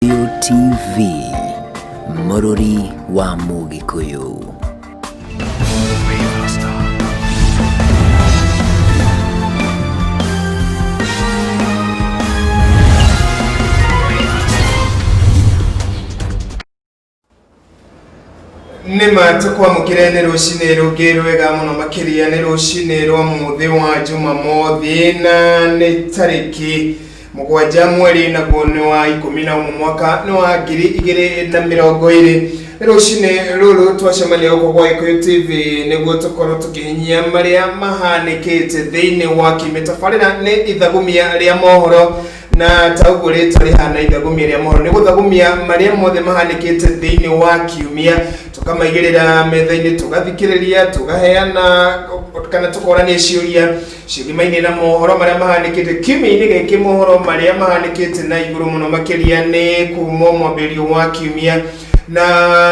TV, Mũrũri wa Mũgĩkũyũ. Nĩ ma tũkwamũkĩre nĩ rũcinĩ rũngĩ rwega mũno makĩria nĩ rũcinĩ rwa mũthĩ wa Jumamothi na nĩ tarĩki 7 mweri naguo nĩ wa 11 mwaka nĩ wa 2020. Nĩ rũcinĩ rũrũ twacemania gũkũ gwa Gĩkũyũ TV nĩguo tũkorwo tũkĩhinyia marĩa mahanĩkĩte thĩinĩ wa kiumia. Tabarĩra nĩ ithagumia rĩa mohoro na ta ũguo rĩtwa rĩhana ithagumia rĩa mohoro nĩ gũthagumia marĩa mothe mahanĩkĩte thĩinĩ wa kiumia, tũkamaigĩrĩra metha-inĩ, tũgathikĩrĩria, tũgaheana kana tũkorania ciũria ciũgĩmaine na mohoro marĩa mahanĩkĩte kiumia-inĩ gĩkĩ. Mohoro marĩa mahanĩkĩte na igũrũ mũno makĩria nĩ kuma mwambĩrĩrio wa kiumia na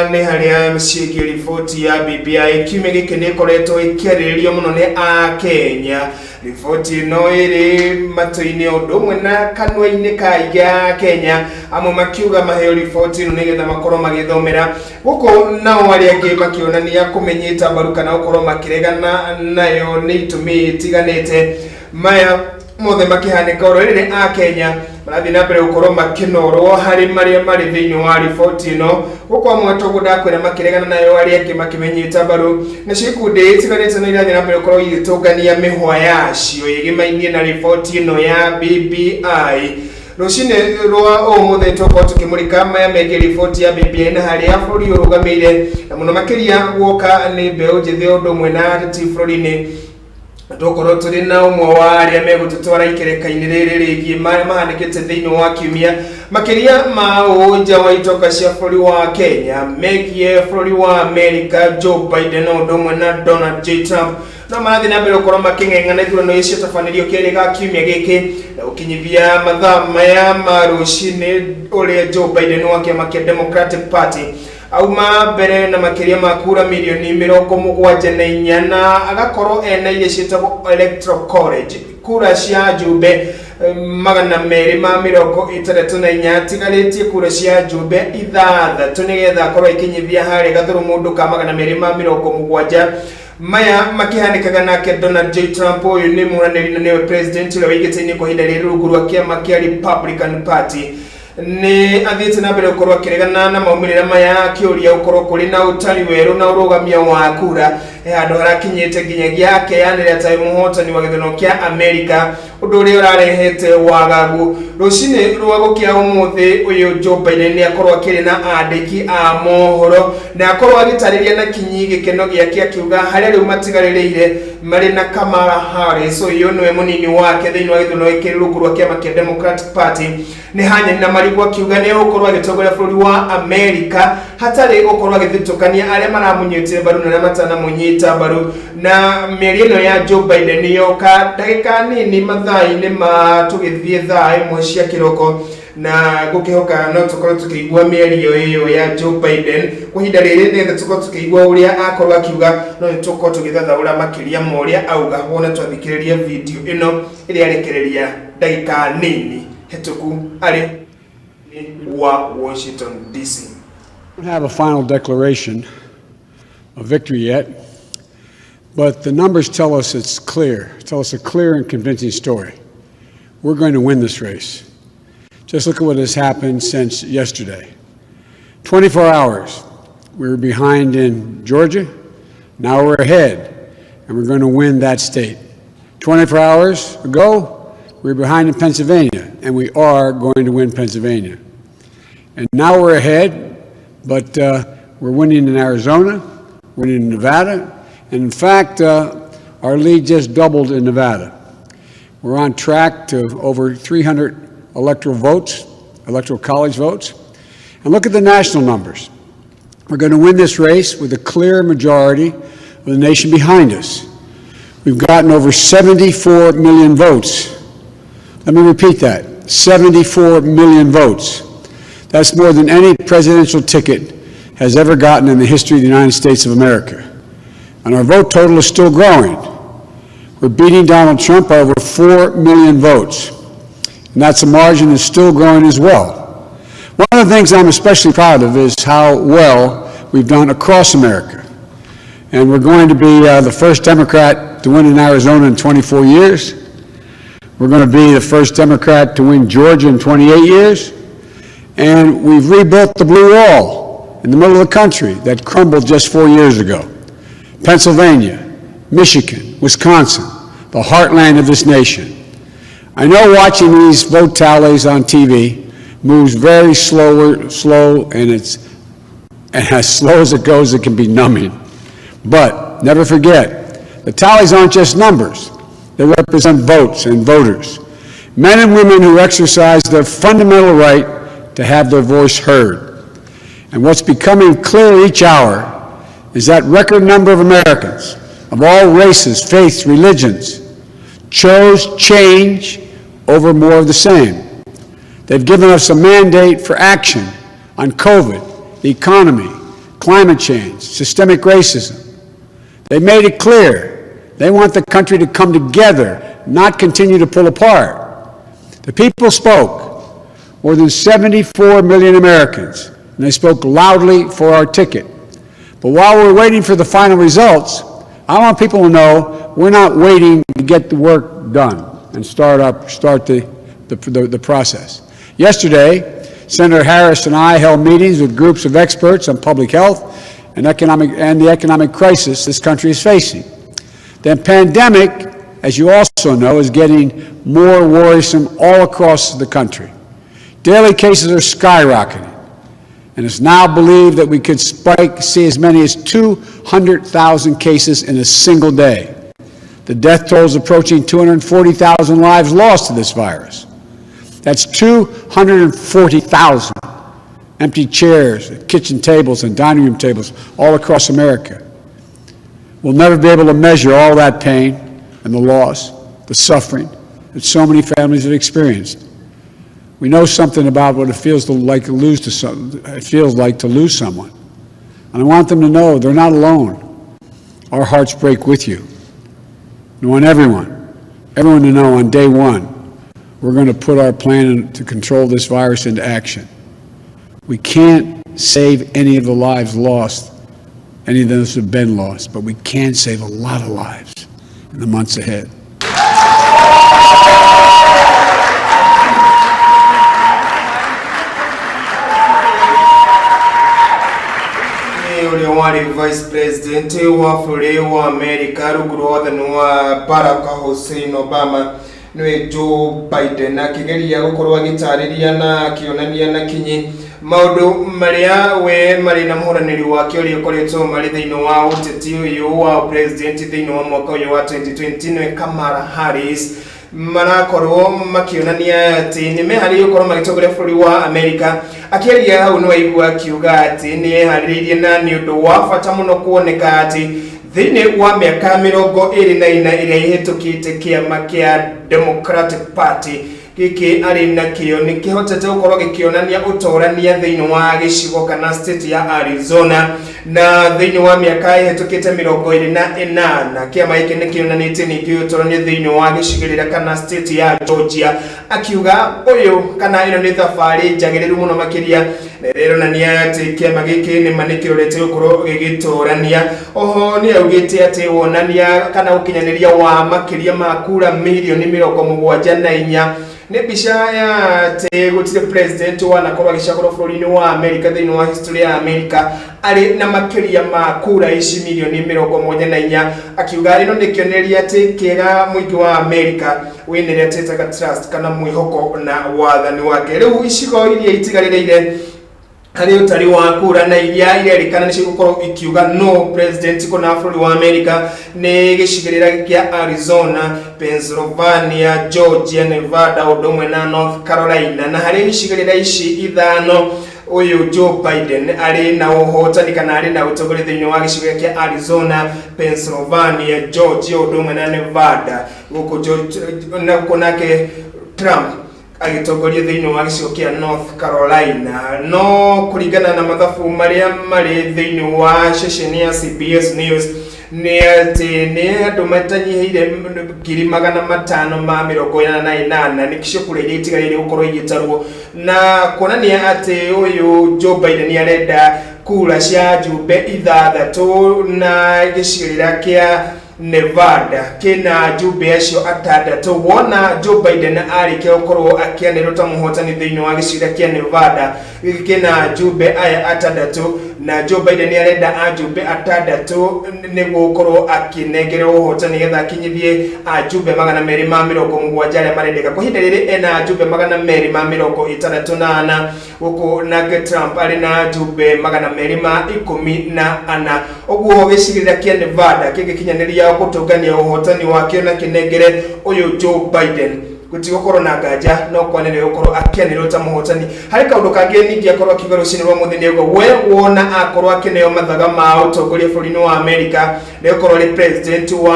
nĩ harĩa ciĩgiĩ riboti ya BBI. Kiumia gĩkĩ nĩ ĩkoretwo ĩkĩarĩrĩrio mũno nĩ Akenya. Riboti ĩno ĩrĩ matũ-inĩ ũndũ ũmwe na kanua-inĩ ka aingĩ a Kenya, amwe makiuga maheo riboti ĩno nĩgetha makorwo magĩthomera gũkũ, nao arĩa angĩ makĩonania kũmĩnyita mbaru kana gũkorwo makĩregana nayo nĩ itũmi itiganĩte. Maya mothe makĩhanĩka oro rĩrĩ a Kenya marathiĩ na mbere gũkorwo makĩnorwo harĩ marĩa marĩ thĩinĩ wa riboti ĩno. Gũkũ amwe toguo ndakwĩra makĩregana nayo, arĩa angĩ makĩmenyita mbaru. Nacio ikundi itiganĩte no irathiĩ na mbere gũkorwo igĩtũngania mĩhwa yacio ĩgĩmainie na riboti ĩno ya BBI. Rũcinĩ rwa ũmũthĩ tũkorwo tũkĩmũrĩka maya megiĩ riboti ya BBI na harĩa bũrũri ũrũgamĩire, na mũno makĩria guoka nĩ mbeũ njĩthĩ ũndũ ũmwe na ateti bũrũri-inĩ. Tũkorwo tũrĩ na ũmwe wa arĩa megũtũtwara ikereka-inĩ rĩrĩ rĩgiĩ marĩa mahanĩkĩte thĩinĩ wa kiumia, makĩria ma ũũ nja wa itoka cia bũrũri wa Kenya, megiĩ bũrũri wa America. Joe Biden ũndũ ũmwe na Donald J Trump no marathiĩ na mbere gũkorwo makĩng'eng'ana ithurano icio ciatabanĩrio kerĩ ga kiumia gĩkĩ, na gũkinyithia mathaa maya ma rũcinĩ ũrĩa Joe Biden wa kĩama kĩa Democratic Party auma mbere na makĩria ma kura milioni 74, na agakorwo ena iria ciĩtagwo Electoral College, kura cia njumbe 264, atigarĩtie kura cia njumbe 6 nĩgetha akorwo aikinyithia harĩa gathuru mũndũ ka 270. Maya makĩhanĩkaga nake Donald J Trump, ũyũ nĩ mũhũranĩri na nĩwe president ũrĩa wĩigĩte-inĩ kwa ihinda rĩrĩ rungu rwa kĩama kĩa Republican Party, nĩ athiĩte na mbere gũkorwo akĩregana na maumĩrĩra maya, akĩũria gũkorwo kũrĩ na ũtari werũ na ũrũgamia wa kura. He handũ harakinyĩte nginyagia akeyanĩrĩra ta mũhotani wa gĩthurano kĩa Amerika, ũndũ ũrĩa ũrarehete wagagu. Rũcinĩ rwa gũkĩa ũmũthĩ ũyũ Joe Biden nĩ akorwo akĩrĩ na andĩki a mohoro na akorwo agĩtarĩria na kinyi gĩkeno gĩake, akiuga harĩa rĩu matigarĩrĩire marĩ na Kamala Harris, ũyũ nĩwe mũnini wake thĩinĩ wa gĩthurano gĩkĩ rungu rwa kĩama kĩa Democratic Party, nĩ hanyani na marigũ, akiuga nĩ egũkorwo agĩtongoria bũrũri wa Amerika hatarĩ gũkorwo agĩthutũkania arĩa maramũnyitire mbaru na arĩa matanamũnyita mbaru. Na mĩario ĩno ya Joe Biden yoka ndagĩka nini mathaa-inĩ ma tũgĩthiĩ thaa 1 cia kĩroko, na gũkĩhoka no tũkorwo tũkĩigua mĩario ĩyo ya Joe Biden kwa ihinda rĩrĩ nĩgetha tũkorwo tũkĩigua ũrĩa akorwo akiuga. No nĩ tũkorwo tũgĩthathaũra makĩria ma ũrĩa auga wona twathikĩrĩria video ĩno ĩrĩa arekereria ndagĩka nini hĩtũku arĩ wa Washington DC. We don't have a final declaration of victory yet, but the numbers tell us it's clear, tell us a clear and convincing story. We're going to win this race. Just look at what has happened since yesterday. 24 hours, we were behind in Georgia, now we're ahead, and we're going to win that state. 24 hours ago, we were behind in Pennsylvania, and we are going to win Pennsylvania. And now we're ahead, but we're winning in Arizona, winning in Nevada, and in fact, our lead just doubled in Nevada. We're on track to over 300 electoral votes, electoral college votes. And look at the national numbers. We're going to win this race with a clear majority of the nation behind us. We've gotten over 74 million votes. Let me repeat that, 74 million votes. That's more than any presidential ticket has ever gotten in the history of the United States of America. And our vote total is still growing. We're beating Donald Trump by over 4 million votes. And that's a margin that's still growing as well. One of the things I'm especially proud of is how well we've done across America. And we're going to be the first Democrat to win in Arizona in 24 years. We're going to be the first Democrat to win Georgia in 28 years. And we've rebuilt the blue wall in the middle of the country that crumbled just 4 years ago. Pennsylvania, Michigan, Wisconsin, the heartland of this nation. I know watching these vote tallies on TV moves very slower, slow, and as slow as it goes, it can be numbing. But never forget, the tallies aren't just numbers. They represent votes and voters, men and women who exercise their fundamental right to have their voice heard. And what's becoming clear each hour is that record number of Americans of all races, faiths, religions chose change over more of the same. They've given us a mandate for action on COVID, the economy, climate change, systemic racism. They made it clear they want the country to come together, not continue to pull apart. The people spoke, more than 74 million Americans, and they spoke loudly for our ticket. But while we're waiting for the final results, I want people to know we're not waiting to get the work done and start the process. Yesterday, Senator Harris and I held meetings with groups of experts on public health and the economic crisis this country is facing. The pandemic, as you also know, is getting more worrisome all across the country. Daily cases are skyrocketing, and it's now believed that we could see as many as 200,000 cases in a single day. The death toll is approaching 240,000 lives lost to this virus. That's 240,000 empty chairs, kitchen tables, and dining room tables all across America. We'll never be able to measure all that pain and the loss, the suffering that so many families have experienced. We know something about what it feels like to lose to some, it feels like to lose someone. And I want them to know they're not alone. Our hearts break with you. I want everyone to know on day one, we're going to put our plan to control this virus into action. We can't save any of the lives lost, any of those who have been lost, but we can save a lot of lives in the months ahead. Ũrĩa warĩ vice president wa bũrũri wa America rungu rwa wathani wa Barack Hussein Obama, nĩwe Joe Biden, akĩgeria gũkorwo agĩtarĩria na akĩonania na kinyi maũndũ marĩa we marĩ na mũhũranĩri wake ũrĩa ũkoretwo marĩ thĩinĩ wa ũteti ũyũ wa president thĩinĩ wa mwaka ũyũ wa 2020, nĩwe Kamala Harris, marakorwo makĩonania atĩ nĩ meharĩirie gũkorwo magĩtongoria bũrũri wa America. Akĩaria hau nĩ waigua akiuga atĩ nĩ eharĩrĩirie na nĩ ũndũ wa bata mũno kuoneka atĩ thĩinĩ wa mĩaka 24 ĩrĩa ĩhĩtũkĩte, kĩama kĩa Democratic Party gĩkĩ arĩ nakĩo nĩ kĩhotete gũkorwo gĩkĩonania ũtorania thĩinĩ wa gĩcigo kana state ya Arizona, na thĩinĩ wa mĩaka ĩhĩtũkĩte 28 kĩama gĩkĩ nĩ kĩonanĩtie ningĩ ũtorania thĩinĩ wa gĩcigĩrĩra kana state ya Georgia. Akiuga ũyũ kana ĩno nĩ thabarĩ njagĩrĩru mũno makĩria na ĩrĩa ĩronania atĩ kĩama gĩkĩ nĩma nĩ kĩrorete gũkorwo gĩgĩtorania. Oho nĩ augĩte atĩ wonania kana ũkinyanĩria wa makĩria ma kura mirioni 74 nĩ mbica ya atĩ gũtirĩ president wanakorwo agĩcagũrwo bũrũri-inĩ wa America thĩinĩ wa history ya America arĩ na makĩria ma kura ici mirioni 74. Akiuga ĩno nĩ kĩonereria atĩ kĩega mũingĩ wa America wĩna ĩrĩa twĩtaga trust kana mwĩhoko na wathani wake. Rĩu icigo iria itigarĩrĩire harĩ ũtari wa kura na iria irerĩkana nĩcio gũkorwo ikiuga no president kũna bũrũri wa America nĩ gĩcigĩrĩra kĩa Arizona, Pennsylvania, Georgia, Nevada ũndũ ũmwe na North Carolina. Na harĩ icigĩrĩra ici ithano, ũyũ Joe Biden arĩ na ũhotani kana arĩ na ũtongoria thĩinĩ wa gĩcigo kĩa Arizona, Pennsylvania, Georgia ũndũ ũmwe na Nevada, gũkũ na gũkũ nake Trump agĩtongoria thĩinĩ wa gĩcigo kĩa North Carolina. No kũringana na mathabu marĩa marĩ thĩinĩ wa ceceni ya CBS News, Nĩ atĩ nĩ andũ matanyihĩire 588,000 nĩcio kura iria itigarĩire gũkorwo igĩtarwo, na kuonania atĩ ũyũ Joe Biden nĩ arenda kura cia njumbe ithathatũ, na gĩcigĩrĩra kĩa Nevada kĩna njumbe acio atandatũ. Wona Joe Biden arĩkia gũkorwo akĩanĩrwo ta mũhotani thĩinĩ wa gĩcigĩrĩra kĩa Nevada gĩkĩ kĩna njumbe aya atandatũ, na Joe Biden nĩ arenda ajumbe atandatũ nĩguo gũkorwo akĩnengerwo ũhotani getha akinyithie ajumbe 270 arĩa marendeka. Kwa ihinda rĩrĩ ena ajumbe 264 gũkũ, nake Trump arĩ na njumbe 214. Ũguo gĩcigĩrĩra kĩa Nevada kĩngĩkinyanĩria gũtũngania ũhotani wakĩo na kĩnengere ũyũ Joe Biden, gũtigũkorwo na nganja no kwanĩrĩra gũkorwo akĩanĩrĩrwo ta mũhotani. Harĩ kaũndũ kangĩ ningĩ akorwo akiuga rũcinĩ rwa mũthĩ, nĩ ũguo we wona akorwo akĩneo mathaga ma ũtongoria bũrũri-inĩ wa Amerika, nĩ gũkorwo arĩ president wa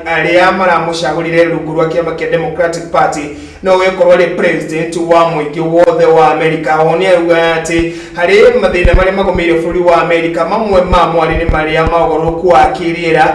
arĩa maramũcagũrire rungu rwa kĩama kĩa Democratic Party, no gũkorwo arĩ president wa mũingĩ wothe wa Amerika. O nĩ auga atĩ harĩ mathĩna marĩa magũmĩire bũrũri wa Amerika, mamwe mamo arĩ nĩ marĩa ma ũgarũrũku wa kĩrĩera,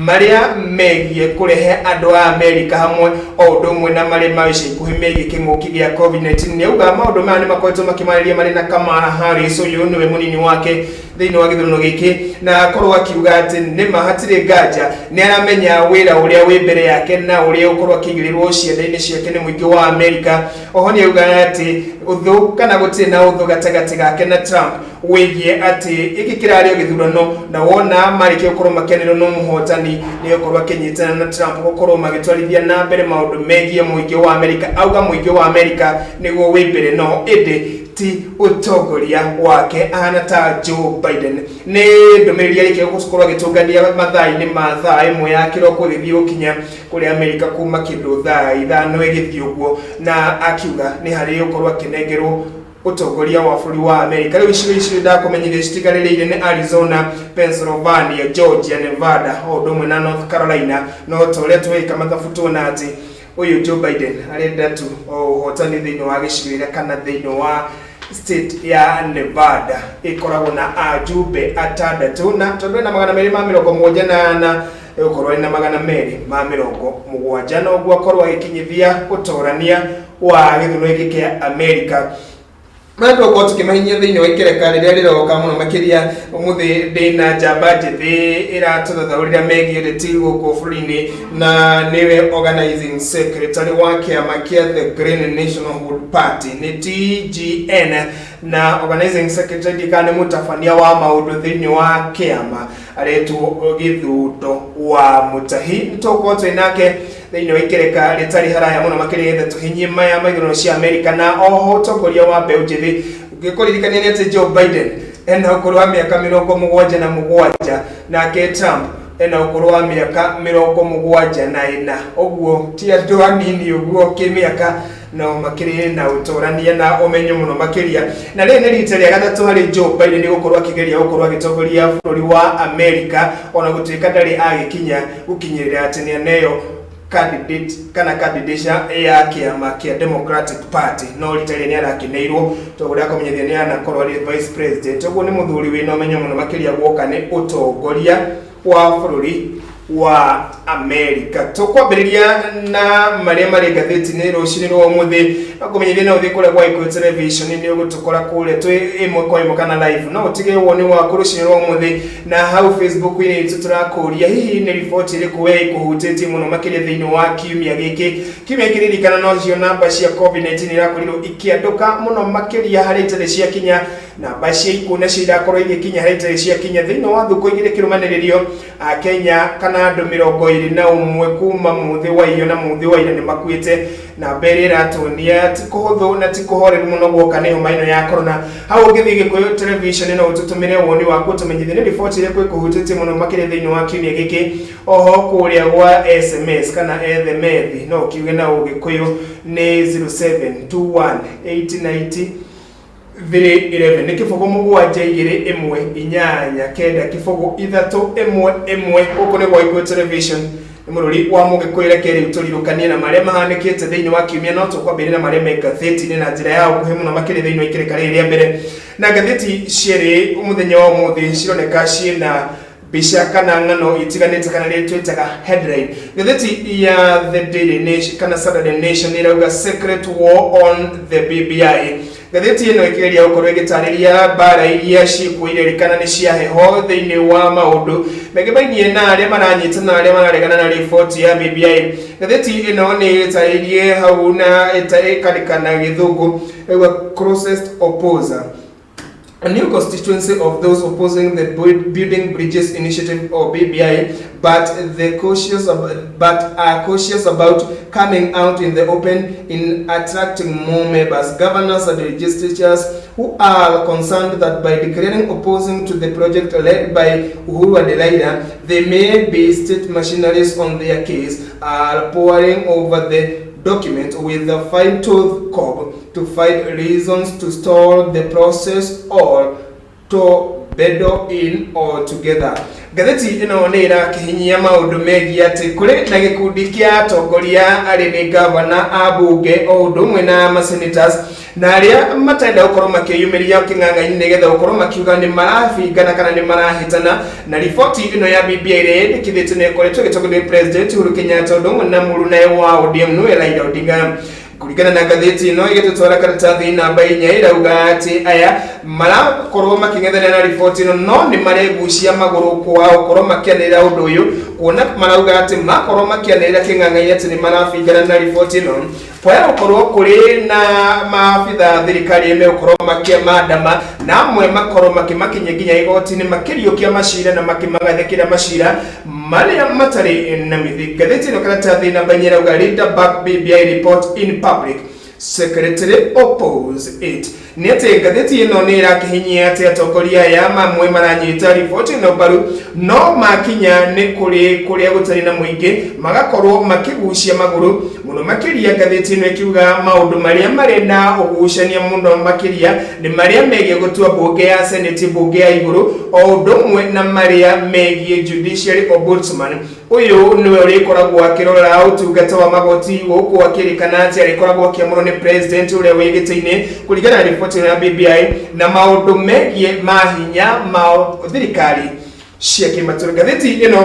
marĩa megiĩ kũrehe andũ a Amerika hamwe, o ũndũ ũmwe na marĩa ma ica ikuhĩ megiĩ kĩng'ũki gĩa COVID-19. Nĩ auga maũndũ maya nĩ makoretwo makĩmarĩria marĩ na Kamala Harris, ũyũ nĩwe mũnini wake thĩinĩ wa gĩthurano gĩkĩ, na akorwo akiuga atĩ nĩma hatirĩ nganja nĩ aramenya wĩra ũrĩa wĩ mbere yake na ũrĩa ũkorwo akĩigĩrĩrwo ciande-inĩ ciake nĩ mũingĩ wa Amerika. Oho nĩ auga atĩ ũthũ kana gũtirĩ na ũthũ gatagatĩ gake na Trump wĩgiĩ atĩ gĩkĩ kĩrarĩ o gĩthurano, na wona marĩkia gũkorwo makĩanĩrwo no mũhotani, nĩ gũkorwo akĩnyitana na Trump gũkorwo magĩtwarithia na mbere maũndũ megiĩ mũingĩ wa Amerika. Auga mũingĩ wa Amerika nĩguo wĩ mbere, no ĩndĩ ti ũtongoria wake ahana ta Joe Biden. Nĩ ndũmĩrĩri arĩkia gũkorwo agĩtũngania mathaa-inĩ ma thaa 1 ya kĩroko ĩgĩthiĩ gũkinya kũrĩa Amerika kuma kĩndũ thaa 5 ĩgĩthiĩ ũguo, na akiuga nĩ harĩ gũkorwo akĩnengerwo ũtongoria wa bũrũri wa Amerika. Rĩu icigo icio ndakũmenyithia citigarĩrĩire nĩ Arizona, Pennsylvania, Georgia, Nevada, o ũndũ ũmwe na North Carolina. No ta ũrĩa twĩka mathabu tuona atĩ ũyũ Joe Biden arenda tu o ũhotani thĩinĩ wa gĩcigĩrĩra kana thĩinĩ wa state ya Nevada ĩkoragwo na ajumbe atandatũ, na tondũ ena 274, ĩgũkorwo ĩna 270, na ũguo akorwo agĩkinyithia ũtorania wa gĩthurano gĩkĩ kĩa Amerika. Marĩa tũgũkorwo tũkĩmahinyia thĩinĩ wa ikereka rĩrĩa rĩroka mũno makĩria ũmũthĩ, ndĩna njamba njĩthĩ ĩratũthathaũrĩra megiĩ ũteti gũkũ bũrũri-inĩ, na nĩwe organizing secretary wa kĩama kĩa The Green Nationhood Party, nĩ TGN, na organizing secretary ndikana nĩ mũtabania wa maũndũ thĩinĩ wa kĩama, aretwo Gĩthundo wa Mũtahi. Nĩ tũgũkorwo twĩ nake thĩinĩ wa ikereka rĩtarĩ haraya mũno makĩria getha tũhinyie maya ma ithurano cia Amerika, na oho ũtongoria wa mbeũ njĩthĩ. Ngĩkũririkania nĩ atĩ Joe Biden ena ũkũrũ wa mĩaka 77, nake Trump ena ũkũrũ wa mĩaka 74. Ũguo ti andũ anini ũguo kĩmĩaka, no makĩrĩ na ũtorania na ũmenyo mũno makĩria. Na rĩrĩ nĩ rita rĩa gatatũ harĩ Joe Biden gũkorwo akĩgeria gũkorwo agĩtongoria bũrũri wa Amerika, ona gũtuĩka ndarĩ agĩkinya gũkinyĩrĩra atĩ nĩ aneo candidate kana candidature ya kĩama kĩa Democratic Party, no rita rĩrĩ nĩ arakĩneirwo tondũ ndakũmenyithia nĩ anakorwo arĩ vice president. Ũguo nĩ mũthuri wĩna ũmenyo mũno makĩria guoka nĩ ũtongoria wa bũrũri wa Amerika. Tũkwambĩrĩria na marĩa marĩ ngathĩti-inĩ rũcinĩ rwa ũmũthĩ, no kũmenyithia no ũthiĩ kũrĩa gwa Gĩkũyũ Television, nĩ ũgũtũkora kũrĩa twĩ ĩmwe kwa ĩmwe kana live. No ũtige woni waku rũcinĩ rwa ũmũthĩ, na hau Facebook-inĩ itũ tũrakũria hihi nĩ riboti ĩrĩkũ we ĩkũhutĩtie mũno makĩria thĩinĩ wa kiumia gĩkĩ. Kiumia gĩkĩ, ririkana nocio namba cia COVID-19 irakorirwo ikĩandũka mũno makĩria, harĩa itarĩ ciakinya namba cia ikuũ nacio irakorwo igĩkinya harĩa itarĩ ciakinya thĩinĩ wa thukũ 2 kĩrũmanĩrĩrio. Akenya kana andũ 21 kuma mũthĩ wa iyo na mũthĩ wa ira nĩ makuĩte, namba ĩrĩa ĩratuonia ti kũhũthũ na ti kũhoreru mũno guoka nĩ homa ĩno ya corona. Hau ũngĩthiĩ Gĩkũyũ Television no ũtũtũmĩre woni waku, ũtũmenyithie nĩ riboti ĩrĩkũ ĩkũhutĩtie mũno makĩria thĩinĩ wa kiumia gĩkĩ. Oho kũrĩa gwa SMS kana ethemethi no ũkiuge na Ũgĩkũyũ nĩ 0721 890 311, nĩ 0722189 0311. Gũkũ nĩ gwa Gĩkũyũ Television, nĩ mũrũri wa Mũgĩkũyũ. Reke rĩu tũrirũkanie na marĩa mahanĩkĩte thĩinĩ wa kiumia, no tũkwambĩrĩria na marĩa me ngathĩti-inĩ na njĩra ya ũkuhĩ mũno makĩria thĩinĩ wa ikereka rĩrĩ rĩa mbere. Na ngathĩti cierĩ mũthenya wa ũmũthĩ cironeka ciĩna Mbica kana ng'ano itiganĩte kana rĩrĩa twĩtaga headline. Ngathĩti ya The Daily Nation kana Saturday Nation ĩrauga "Secret war on the BBI". Ngathĩti ĩno ĩkĩgeria gũkorwo ĩgĩtarĩria mbara iria ciĩkuo kana nĩ cia heho thĩinĩ wa maũndũ megemainie na arĩa maranyita na arĩa mararegana na riboti ya BBI. Ngathĩti ĩno nĩ ĩtarĩirie hau na ĩkandĩka na Gĩthũngũ, ĩrauga "Closest opposer: A new constituency of those opposing the Building Bridges Initiative, or BBI, but are cautious about coming out in the open in attracting more members. Governors and legislatures who are concerned that by declaring opposing to the project led by Uhuru and Raila, they may be state machineries on their case, are poring over the document with a fine-tooth comb to find reasons to stall the process or to bed in altogether." Ngathĩti ĩno nĩ ĩrakĩhinyia maũndũ megiĩ atĩ kũrĩ na gĩkundi kĩa atongoria arĩ nĩ gavana, ambunge, o ũndũ ũmwe na masenators, na arĩa matarenda gũkorwo makĩyumĩria kĩng'ang'a-inĩ nĩgetha gũkorwo makiuga nĩ marabingana kana nĩ marahĩtana na riboti ĩno ya BBI ĩrĩa yendekithĩtio na ĩkoretwo ĩgĩtongorio nĩ President Uhuru Kenyatta, ũndũ ũmwe na mũrunae wa ODM, nĩwe Raila Odinga. Kũringana na ngathĩti ĩno ĩgĩtũtwara karatathi namba 4, ĩrauga atĩ aya marakorwo makĩng'ethanĩra na riboti ĩno, no nĩ maregucia magũrũ kwa gũkorwo makĩanĩrĩra ũndũ ũyũ, kuona marauga atĩ makorwo makĩanĩrĩra kĩng'ang'a-inĩ atĩ nĩ marabingana na riboti ĩno, kwaya gũkorwo kũrĩ na maabitha thirikari megũkorwo makĩmandama na amwe makorwo makĩmakinyia nginya igoti-inĩ, makĩriũkia macira na makĩmagathĩkĩra macira marĩa matarĩ na mĩthingi. Ngathĩti ĩno karatathi namba 4 ĩrauga "Leader back BBI report in public, secretary oppose it". Nĩ atĩ ngathĩti ĩno nĩ ĩrakĩhinyia atĩ atongoria aya mamwe maranyita riboti ĩno mbaru, no makinya nĩ kũrĩ kũrĩa gũtarĩ na mũingĩ magakorwo makĩgucia magũrũ mũno makĩria. Ngathĩti ĩno ĩkiuga maũndũ marĩa marĩ na ũgucania mũno makĩria nĩ marĩa megiĩ gũtua mbunge ya Senate, mbunge ya igũrũ, o ũndũ ũmwe na marĩa megiĩ judiciary ombudsman. Ũyũ nĩwe ũrĩkoragwo akĩrora ũtungata wa magoti gũkũ, akĩrĩkana atĩ arĩkoragwo akĩamũrwo nĩ president ũrĩa wĩ gĩtĩ-inĩ kũringana na riboti ĩno ya BBI, na maũndũ megiĩ mahinya ma thirikari cia kĩmatũra. Ngathĩti ĩno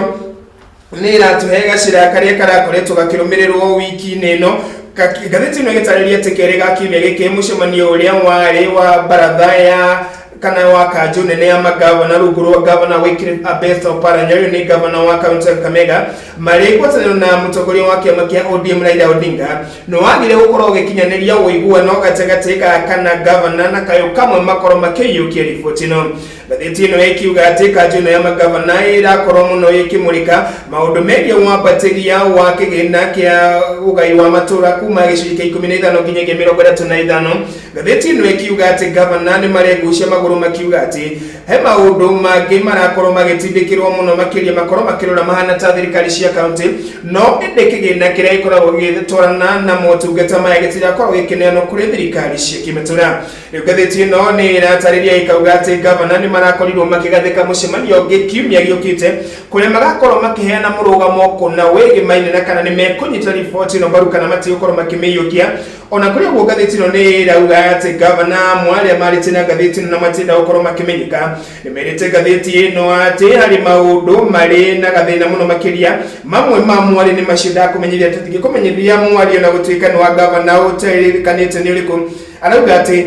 nĩ ĩratũhe gacĩra karĩa karakoretwo gakĩrũmĩrĩrwo wiki-inĩ ĩno. Ngathĩti ĩno ĩgĩtarĩria atĩ kerĩ ga kiumia gĩkĩ, mũcemanio ũrĩa warĩ wa baratha ya kana wa kanjũ nene ya magavana rungu rwa Gavana Wycliffe Ambetsa Oparanya, ũyũ nĩ gavana wa kaunti ya Kakamega, marĩ ngwatanĩro na mũtongoria wa kĩama kĩa ODM Raila Odinga, nĩ wagire gũkorwo ũgĩkinyanĩria ũiguano gatagatĩ ka kana gavana na kayũ kamwe makorwo makĩiyũkia riboti ĩno. Ngathĩti ĩno ĩkiuga atĩ kanjũ ĩno ya magavana ĩrakorwo mũno ĩkĩmũrĩka maũndũ megiĩ wambatĩria wa kĩgĩna kĩa ũgai wa matũra kuma gĩcunjĩ kĩa 15 nginyagia 35. Ngathĩti ĩno ĩkiuga atĩ gavana nĩ maregucia magũrũ, makiuga atĩ he maũndũ mangĩ marakorwo magĩtindĩkĩrwo mũno makĩria, makorwo makĩrora mahana ta thirikari cia kaunti, no ĩndĩ kĩgĩna kĩrĩa gĩkoragwo gĩgĩtwarana na motungata maya gĩtirakorwo gĩkĩneanwo kũrĩ thirikari cia kĩmatũra. Rĩu ngathĩti ĩno nĩ ĩratarĩria ĩkauga atĩ gavana nĩ marakorirwo makĩgathĩka mũcemanio ũngĩ kiumia gĩũkĩte, kũrĩa magakorwo makĩheana mũrũgamo kũna wĩgĩmaine na kana nĩ mekũnyita riboti ĩno mbaru kana matigũkorwo makĩmĩiyũkia. Ona kũrĩ ũguo, ngathĩti ĩno nĩ ĩrauga atĩ gavana amwe arĩa marĩte na ngathĩti ĩno na matirenda gũkorwo makĩmenyeka nĩ merĩte ngathĩti ĩno atĩ harĩ maũndũ marĩ na gathĩna mũno makĩria. Mamwe ma mwarĩ nĩ macio ndakũmenyithia, tũtingĩkũmenyithia mwario na gũtuĩka nĩ wa gavana ũterĩkanĩte nĩ ũrĩkũ. Arauga atĩ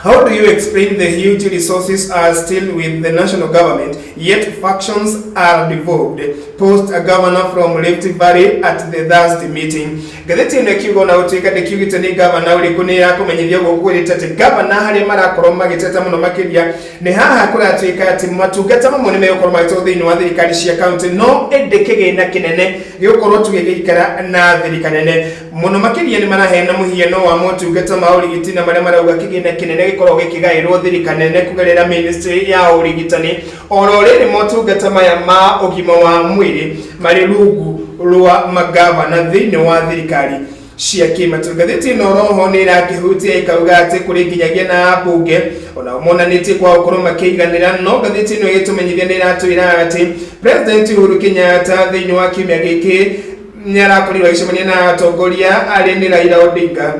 "How do you explain the huge resources are still with the national government, yet functions are devolved?" Post a governor from Rift Valley at the Thursday meeting. Ngathĩti ĩno ĩkiuga ona gũtuĩka ndĩkiugĩte nĩ gavana ũrĩkũ, nĩ ĩrakũmenyithia ũguo kwĩrĩte atĩ gavana harĩa marakorwo magĩteta mũno makĩria nĩ haha kũratuĩka atĩ matungata mamwe nĩ megũkorwo magĩtwo thĩinĩ wa thirikari cia kaunti, no ĩndĩ kĩgĩna kĩnene gĩgũkorwo tu gĩgĩikara na thirikari nene mũno makĩria. Nĩ maraheana mũhiano wa motungata ma ũrigiti na marĩa marauga kĩgĩna kĩnene gĩkoragwo gĩkĩgaĩrwo thirikari nene kũgerera ministry ya ũrigitani, oro rĩrĩ motungata maya ma ũgima wa mwĩrĩ marĩ rungu rwa magavana thĩinĩ wa thirikari cia kĩmatũra. Ngathĩti ĩno roho nĩ ĩrakĩhutia ĩkauga atĩ kũrĩ nginyagia na ambunge onao monanĩtie kwa gũkorwo makĩiganĩra, no ngathĩti ĩno ĩgĩtũmenyithia nĩ ĩratwĩra atĩ President Uhuru Kenyatta thĩinĩ wa kiumia gĩkĩ nĩ arakorirwo agĩcemania na atongoria arĩa nĩ Raila Odinga.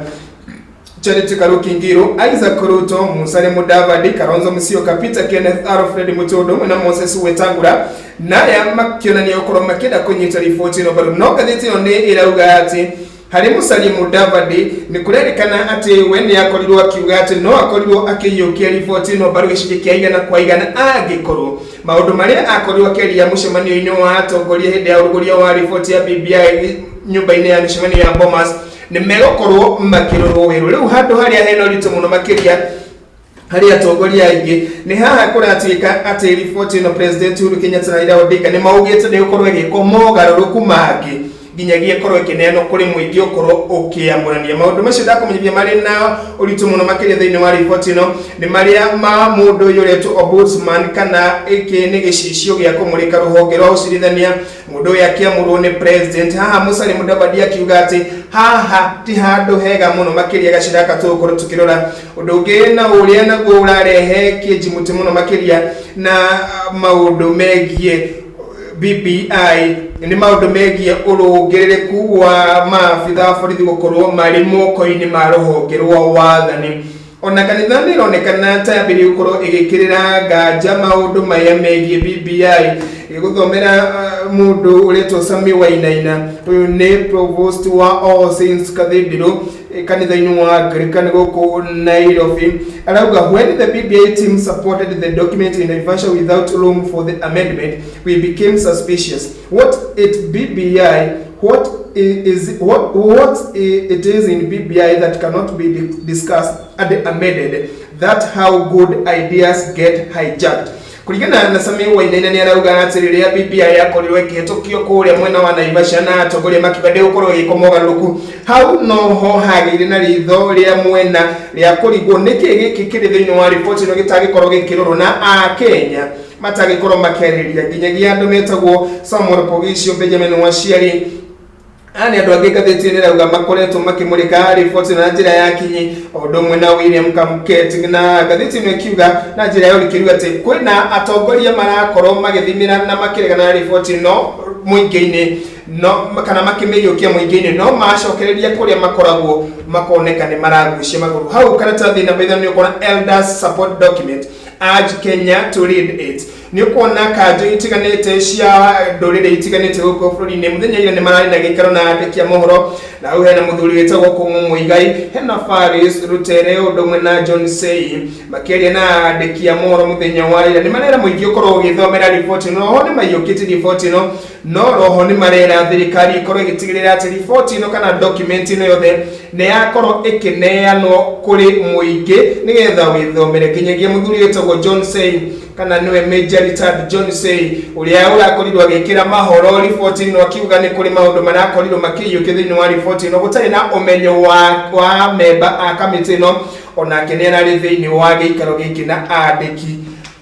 Charity Karuki Ngiru, Isaac Ruto, Musalia Mudavadi, Kalonzo Musyoka, Peter Kenneth Alfred Mutodo na Moses Wetangula naya makĩonania gũkorwo makĩenda kũnyita riboti ĩno mbaru. No ngathĩti ĩno nĩ ĩrauga atĩ harĩ Musalia Mudavadi nĩ kũrerĩkana atĩ we nĩ akorirwo akiuga atĩ no akorirwo akĩiyũkia riboti ĩno mbaru gĩcunjĩ kĩa 100% angĩkorwo maũndũ marĩa akorirwo akĩaria mũcemanio-inĩ wa atongoria hĩndĩ ya ũrugũria wa riboti ya BBI nyũmba-inĩ ya mĩcemanio ya Bomas nĩ megũkorwo makĩrorwo werũ. Rĩu handũ harĩa hena ũritũ mũno makĩria harĩ atongoria aingĩ nĩ haha kũratuĩka atĩ riboti ĩno President Uhuru Kenyatta na Raila Odinga nĩ maugĩte nĩ gũkorwo ĩgĩkwo mogarũrũku mangĩ nginyagia ĩkorwo ĩkĩneanwo kũrĩ mũingĩ ũkorwo ũkĩamũrania. Maũndũ macio ndakũmenyithia marĩ na ũritũ mũno makĩria thĩinĩ wa riboti ĩno nĩ marĩa ma mũndũ ũyũ ũretwo ombudsman, kana ĩkĩ nĩ gĩcicio gĩa kũmũrĩka rũhonge rwa ũcirithania. Mũndũ ũyũ akĩamũrwo nĩ president haha Musalia Mudavadi akiuga atĩ haha ti handũ hega mũno makĩria gacĩra gaka tũgũkorwo tũkĩrora. Ũndũ ũngĩ na ũrĩa naguo ũrarehe kĩnji mũtĩ mũno makĩria na maũndũ megiĩ BBI nĩ maũndũ megiĩ ũrũngĩrĩrĩku wa maabitha a borithi gũkorwo marĩ moko-inĩ ma rũhonge rwa wathani. Ona kanitha nĩ ĩronekana ta yambĩrĩirie gũkorwo ĩgĩkĩrĩra nganja maũndũ maya megiĩ BBI. Gũthomera mũndũ ũretwo Sami Wainaina, ũyũ nĩ provost wa All Saints Cathedral kanitha-inĩ wa Anglican gũkũ Nairobi, arauga when the BBI team supported the document in Naivasha without room for the amendment, we became suspicious. What it BBI what is what it is in BBI that cannot be discussed and amended? That how good ideas get hijacked. Kuringana na Sami Wainaina nĩ arauga atĩ rĩrĩa BBI yakorirwo ĩkĩhetũkio kũrĩa mwena wa Naivasha na atongoria makiuga ndĩgũkorwo ĩgĩkwo mogarũrũku, hau noho hagĩire na ritho rĩa mwena rĩa kũrigwo nĩkĩ gĩkĩ kĩrĩ thĩinĩ wa riboti ĩno gĩtangĩkorwo gĩkĩrorwo na Akenya matangĩkorwo makĩarĩrĩria. Nginyagia andũ metagwo Samuel Poghisio, Benjamin Waciari, aya nĩ andũ angĩ ngathĩti ĩno ĩrauga makoretwo makĩmũrĩka riboti na njĩra ya kinyi, o ũndũ ũmwe na William Kamket, na ngathĩti ĩno ĩkiuga na njĩra ya ũrikĩru atĩ kwĩna atongoria marakorwo magĩthimĩra na makĩregana na riboti ĩno mũingĩ-inĩ, no kana makĩmĩiyũkia mũingĩ-inĩ, no macokereria kũrĩa makoragwo makoneka nĩ maragucia magũrũ. Hau karatathi namba 5 nĩ ũkuona elders support document, urge Kenya to read it. Nĩ ũkuona kanjũ itiganĩte cia ndũrĩrĩ itiganĩte gũkũ bũrũri-inĩ mũthenya ira nĩ mararĩ na gĩikaro na andĩki a mohoro, na hau hena mũthuri wĩtagwo Kũng'ũ Mũigai, hena Faris Rutere ũndũ ũmwe na John Sei makĩaria na andĩki a mohoro mũthenya wa ira. Nĩ marera mũingĩ ũkorwo ũgĩthomera riboti ĩno. Oho nĩ maiyũkĩtie riboti ĩno, no roho nĩ marera thirikari ĩkorwo ĩgĩtigĩrĩra atĩ riboti ĩno kana document ĩno yothe nĩ yakorwo ĩkĩneanwo kũrĩ mũingĩ nĩgetha wĩthomere. Nginyagia mũthuri wĩtagwo John Sei, kana nĩwe Major Richard John Sei, ũrĩa ũrakorirwo agĩkĩra mahoro riboti ĩno, akiuga nĩ kũrĩ maũndũ marakorirwo makĩiyũkio thĩinĩ wa riboti ĩno gũtarĩ na ũmenyo wa memba a kamĩtĩ ĩno. Onake nĩ ararĩ thĩinĩ wa gĩikaro gĩkĩ na andĩki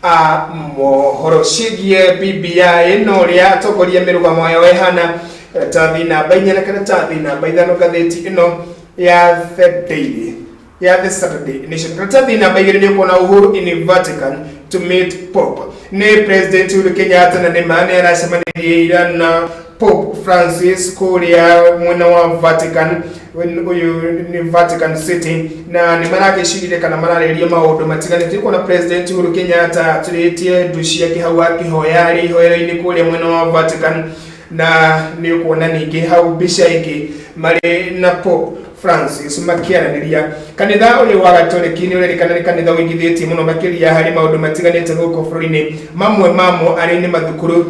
a mohoro ciĩgiĩ BBI ĩno, ũrĩa atongoria mĩrũgamo yao ĩhana. Karatathi namba 4 na karatathi namba 5 ngathĩti ĩno ya The Daily, ya The Saturday Nation. Karatathi namba 2 nĩ ũkuona Uhuru in Vatican to meet Pope. Nĩ President Uhuru Kenyatta na nĩ ma nĩ aracemanirie ira na Pope Francis kũrĩa mwena wa Vatican, ũyũ nĩ Vatican City, na nĩ maragĩcirire kana mararĩria maũndũ matiganĩte. Kuona President Uhuru Kenyatta aturĩtie ndu ciake hau akĩhoya arĩ ihoero-inĩ kũrĩa mwena wa Vatican, na nĩ ũkuona ningĩ hau mbica ĩngĩ marĩ na Pope Francis makĩaranĩria. Kanitha ũyũ wa Gatoreki nĩ ũrerĩkana nĩ kanitha ũingithĩtie mũno makĩria harĩ maũndũ matiganĩte gũkũ bũrũri-inĩ, mamwe mamo arĩ nĩ mathukuru,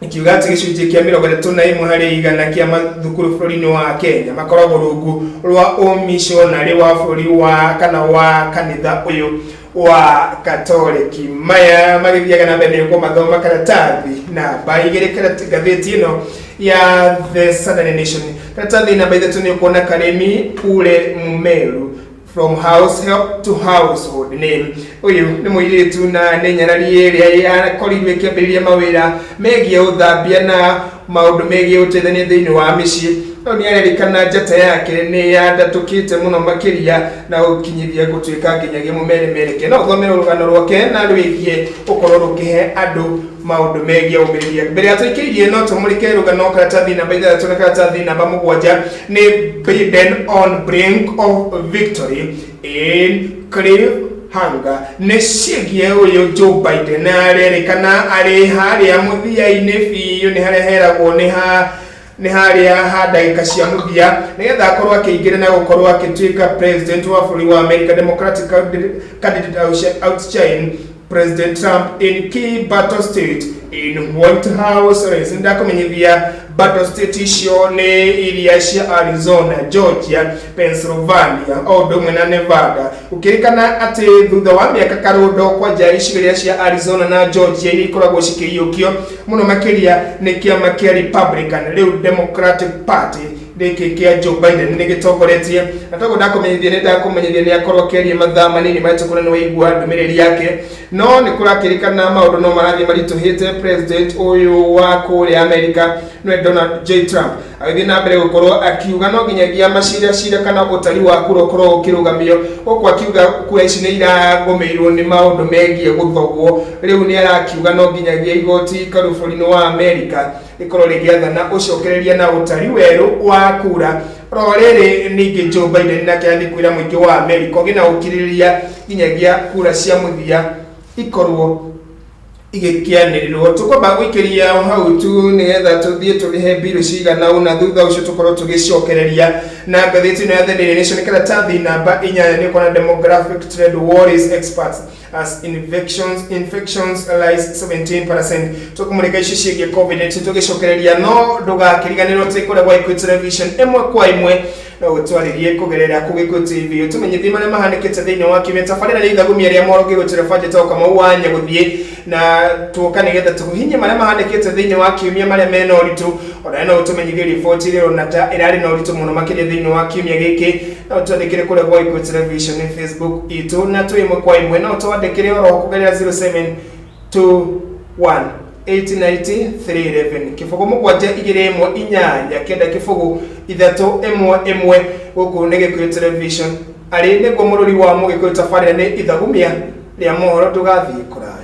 ikiuga atĩ gĩcunjĩ kĩa 31% kĩa mathukuru bũrũri-inĩ wa Kenya makoragwo rungu rwa ũmishonarĩ wa bũrũri wa kana wa kanitha ũyũ wa Katoliki. Maya magĩthiaga na mbere nĩ mathoma karatathi namba 2 ngathĩti ĩno ya The Saturday Nation. Karatathi namba 3 nĩ ũkuona Karemi Ure Mumeru, from house help to household name. Ũyũ nĩ mũirĩtu na nĩ nyarari ĩrĩa yakorirwo ĩkĩambĩrĩria mawĩra megiĩ ũthambia na Maũndũ megiĩ ũteithania thĩinĩ wa mĩciĩ. No nĩ arerĩkana njata yake nĩ yandatũkĩte mũno makĩria na gũkinyithia gũtuĩka nginyagia mũmeremereke. No ũthome rũgano rwake na rwĩgiĩ gũkorwo rũkĩhe andũ maũndũ megiĩ ũmĩrĩria. Mbere ya tũikĩirie no tũmũrĩke rũgano karatathi namba 6 na karatathi namba 7 nĩ Biden on brink of victory in cliffhanger. Nĩ ciĩgiĩ ũyũ Joe Biden arerĩkana arĩ harĩa mũthia-inĩ biũ, nĩ harĩa heragwo nĩ ha nĩ harĩa ha ndagĩka cia mũthia nĩgetha akorwo akĩingĩra na gũkorwo agĩtuĩka president wa bũrũri wa America. Democratic candidate outshine President Trump in key battle state in White House race. Ndakũmenyithia battle state icio nĩ iria cia Arizona, Georgia, Pennsylvania o ũndũ ũmwe na Nevada. Ũkĩrĩkana atĩ thutha wa mĩaka karũndo kwanja icigĩrĩra cia Arizona na Georgia iria ikoragwo cikĩiyũkio mũno makĩria nĩ kĩama kĩa Republican, rĩu Democratic Party gĩkĩ kĩa Joe Biden nĩ gĩtongoretie. Na toguo ndakũmenyithia, nĩ ndakũmenyithia nĩ akorwo akĩaria mathaa manini mahĩtũku na nĩ waigua ndũmĩrĩri yake, no nĩ kũrakĩrĩkana maũndũ no marathiĩ maritũhĩte. President ũyũ wa kũrĩa America nĩwe Donald J Trump agĩthiĩ na mbere gũkorwo akiuga no nginyagia macira cira kana ũtari wa kura ũkorwo ũkĩrũgamio, gũkũ akiuga kura ici nĩ iragũmĩirwo nĩ maũndũ megiĩ gũthogwo. Rĩu nĩ arakiuga no nginyagia igoti ikaru bũrũri-inĩ wa America rĩkorwo rĩgĩathana ũcokereria na ũtari werũ wa kura. Ro rĩrĩ ningĩ Joe Biden nake athiĩ kwĩra mũingĩ wa America ũgĩe na ũkirĩrĩria nginyagia kura cia mũthia ikorwo igĩkĩanĩrĩrwo. Tũkwamba gũikĩria hau tu nĩgetha tũthiĩ tũrĩhe mbirũ cigana ũna, thutha ũcio tũkorwo tũgĩcokereria na ngathĩti ĩno ya The Daily Nation, karatathi namba 8. Nĩ ũkona demographic trend worries experts as infections rise 17%. Tũkũmũrĩka icio ciĩgiĩ COVID-19 tũgĩcokereria, no ndũgakĩriganĩrwo atĩ kũrĩa gwa Gĩkũyũ Television ĩmwe kwa ĩmwe no gũtwarĩrie kũgerera kũ Gĩkũyũ TV, ũtũmenyithie marĩa mahanĩkĩte thĩinĩ wa kiumia. Tabarĩra nĩ ithagumia rĩa mohoro ngĩgwĩtĩra banjeta Kamau wa Nyagũthiĩ, na tuoka nĩgetha tũkũhinyie marĩa mahanĩkĩte thĩinĩ wa kiumia marĩa mena ũritũ. Ona no ũtũmenyithie riboti ĩrĩa ũrona ta ĩrarĩ na ũritũ mũno makĩria thĩinĩ wa kiumia gĩkĩ. No twandĩkĩre kũrĩa gwa Gĩkũyũ Television Facebook itũ, na twĩ ĩmwe kwa ĩmwe no twandĩkĩre oro kũgerera 0721 890 311, 0721890 311. Gũkũ nĩ Gĩkũyũ Television, arĩ nĩguo mũrũri wa Mũgĩkũyũ. Tabarĩra nĩ ithagumia rĩa mohoro, ndũgathiĩ kũraya.